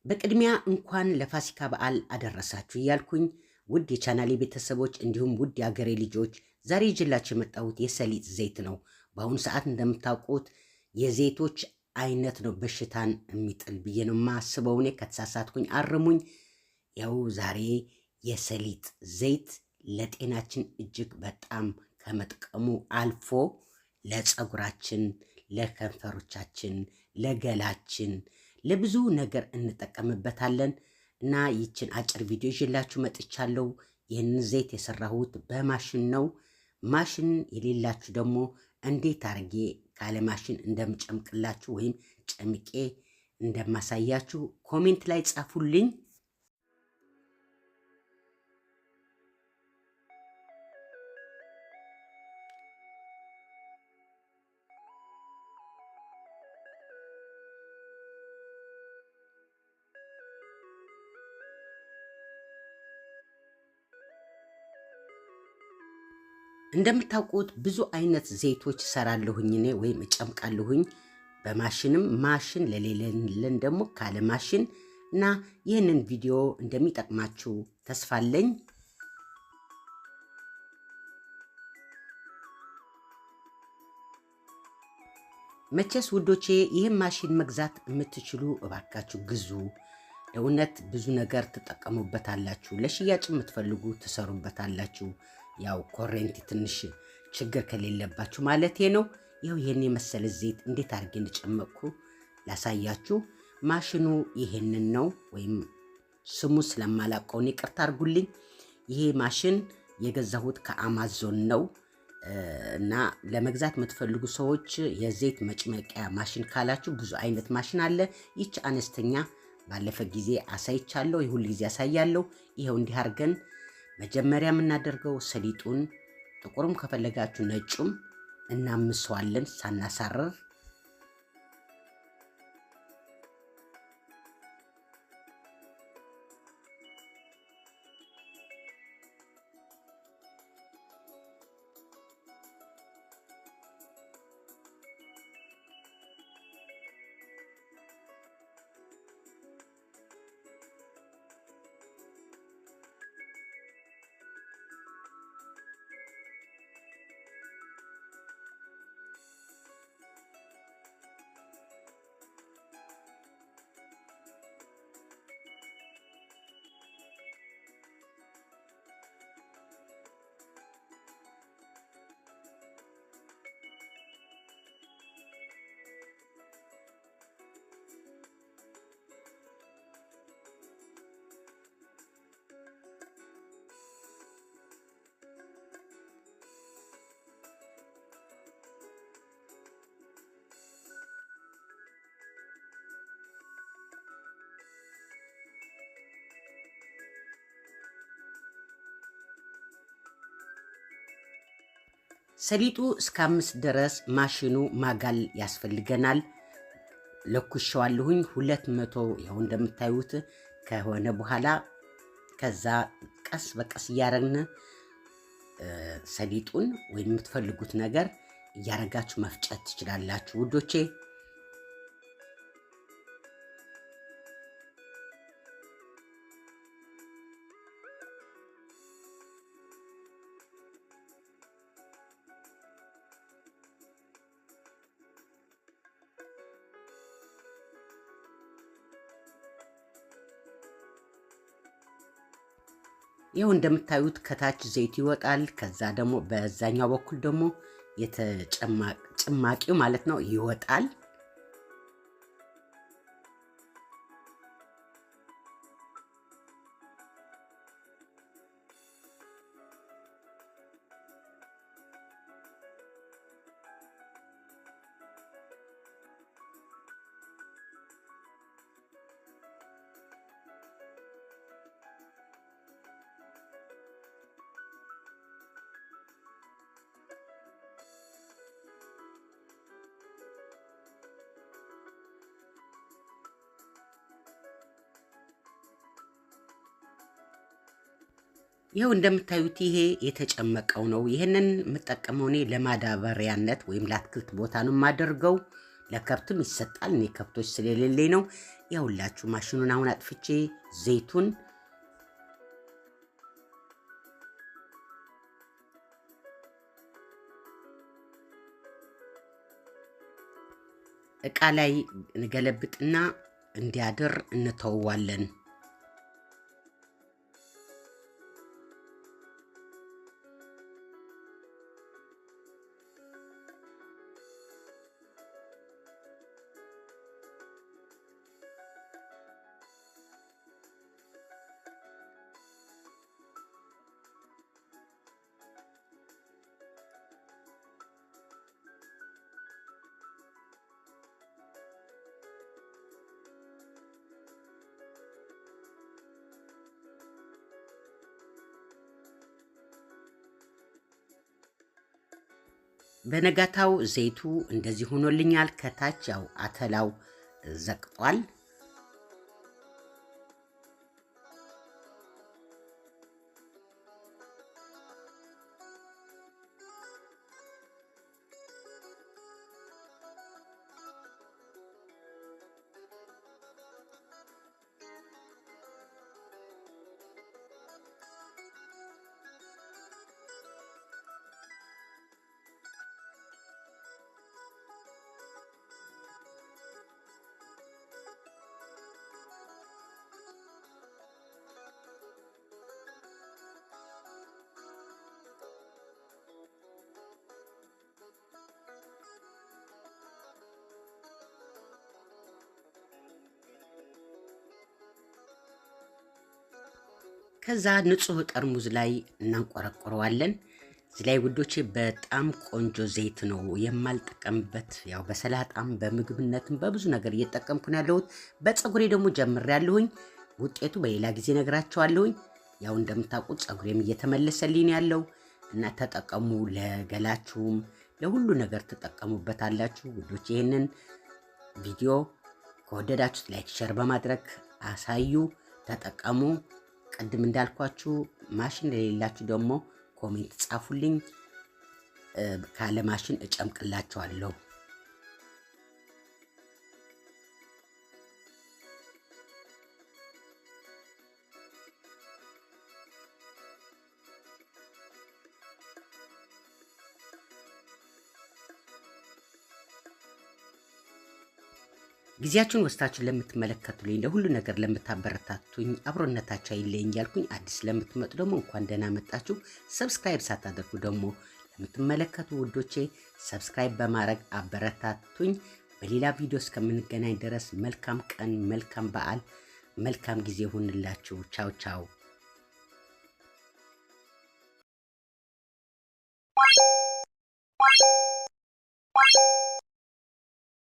በቅድሚያ እንኳን ለፋሲካ በዓል አደረሳችሁ እያልኩኝ፣ ውድ የቻናሌ ቤተሰቦች እንዲሁም ውድ የአገሬ ልጆች፣ ዛሬ ይዤላችሁ የመጣሁት የሰሊጥ ዘይት ነው። በአሁኑ ሰዓት እንደምታውቁት የዘይቶች አይነት ነው በሽታን የሚጥል ብዬ ነው የማስበው። እኔ ከተሳሳትኩኝ አርሙኝ። ያው ዛሬ የሰሊጥ ዘይት ለጤናችን እጅግ በጣም ከመጥቀሙ አልፎ ለፀጉራችን፣ ለከንፈሮቻችን፣ ለገላችን፣ ለብዙ ነገር እንጠቀምበታለን እና ይችን አጭር ቪዲዮ ይዤላችሁ መጥቻለሁ። ይህንን ዘይት የሰራሁት በማሽን ነው። ማሽን የሌላችሁ ደግሞ እንዴት አድርጌ ካለ ማሽን እንደምጨምቅላችሁ ወይም ጨምቄ እንደማሳያችሁ comment ላይ ጻፉልኝ። እንደምታውቁት ብዙ አይነት ዘይቶች እሰራለሁኝ እኔ ወይም እጨምቃለሁኝ፣ በማሽንም ማሽን ለሌለን ደግሞ ካለ ማሽን፣ እና ይህንን ቪዲዮ እንደሚጠቅማችሁ ተስፋ አለኝ። መቼስ ውዶቼ ይህን ማሽን መግዛት የምትችሉ እባካችሁ ግዙ። ለእውነት ብዙ ነገር ትጠቀሙበታላችሁ። ለሽያጭ የምትፈልጉ ትሰሩበታላችሁ። ያው ኮሬንቲ ትንሽ ችግር ከሌለባችሁ ማለቴ ነው። ይኸው ይህን የመሰለ ዘይት እንዴት አድርጌ እንደጨመቅኩ ላሳያችሁ። ማሽኑ ይሄንን ነው፣ ወይም ስሙ ስለማላውቀውን ይቅርታ አድርጉልኝ። ይሄ ማሽን የገዛሁት ከአማዞን ነው እና ለመግዛት የምትፈልጉ ሰዎች የዘይት መጭመቂያ ማሽን ካላችሁ ብዙ አይነት ማሽን አለ። ይች አነስተኛ ባለፈ ጊዜ አሳይቻለሁ፣ የሁል ጊዜ አሳያለሁ። ይኸው እንዲህ አድርገን መጀመሪያ የምናደርገው ሰሊጡን ጥቁርም ከፈለጋችሁ ነጩም እናምሰዋለን ሳናሳርር። ሰሊጡ እስከ 5 ድረስ ማሽኑ ማጋል ያስፈልገናል። ለኩሸዋለሁኝ 200፣ ይኸው እንደምታዩት ከሆነ በኋላ ከዛ ቀስ በቀስ እያረግን ሰሊጡን ወይም የምትፈልጉት ነገር እያረጋችሁ መፍጨት ትችላላችሁ ውዶቼ። ይኸው እንደምታዩት ከታች ዘይቱ ይወጣል። ከዛ ደግሞ በዛኛው በኩል ደግሞ ጭማቂው ማለት ነው ይወጣል። ይኸው እንደምታዩት ይሄ የተጨመቀው ነው። ይህንን የምጠቀመው እኔ ለማዳበሪያነት ወይም ለአትክልት ቦታ ነው የማደርገው። ለከብትም ይሰጣል። እኔ ከብቶች ስለሌለኝ ነው። ያውላችሁ ማሽኑን አሁን አጥፍቼ ዘይቱን እቃ ላይ እንገለብጥና እንዲያድር እንተወዋለን። በነጋታው ዘይቱ እንደዚህ ሆኖልኛል። ከታች ያው አተላው ዘቅጧል። ከዛ ንጹህ ጠርሙዝ ላይ እናንቆረቆረዋለን። እዚህ ላይ ውዶቼ በጣም ቆንጆ ዘይት ነው የማልጠቀምበት። ያው በሰላጣም በምግብነትም በብዙ ነገር እየጠቀምኩ ነው ያለሁት። በፀጉሬ ደግሞ ጀምሬያለሁኝ። ውጤቱ በሌላ ጊዜ ነግራቸዋለሁኝ። ያው እንደምታውቁት ፀጉሬም እየተመለሰልኝ ያለው እና ተጠቀሙ። ለገላችሁም ለሁሉ ነገር ትጠቀሙበታላችሁ ውዶቼ። ይህንን ቪዲዮ ከወደዳችሁት like፣ share በማድረግ አሳዩ፣ ተጠቀሙ። ቅድም እንዳልኳችሁ ማሽን ለሌላችሁ ደግሞ comment ጻፉልኝ። ካለ ማሽን እጨምቅላችኋለሁ። ጊዜያችሁን ወስታችሁ ለምትመለከቱልኝ ለሁሉ ነገር ለምታበረታቱኝ አብሮነታችሁ አይለየኝ እያልኩኝ አዲስ ለምትመጡ ደግሞ እንኳን ደህና መጣችሁ። Subscribe ሳታደርጉ ደግሞ ለምትመለከቱ ውዶቼ subscribe በማድረግ አበረታቱኝ። በሌላ ቪዲዮ እስከምንገናኝ ድረስ መልካም ቀን፣ መልካም በዓል፣ መልካም ጊዜ ይሁንላችሁ። ቻው ቻው።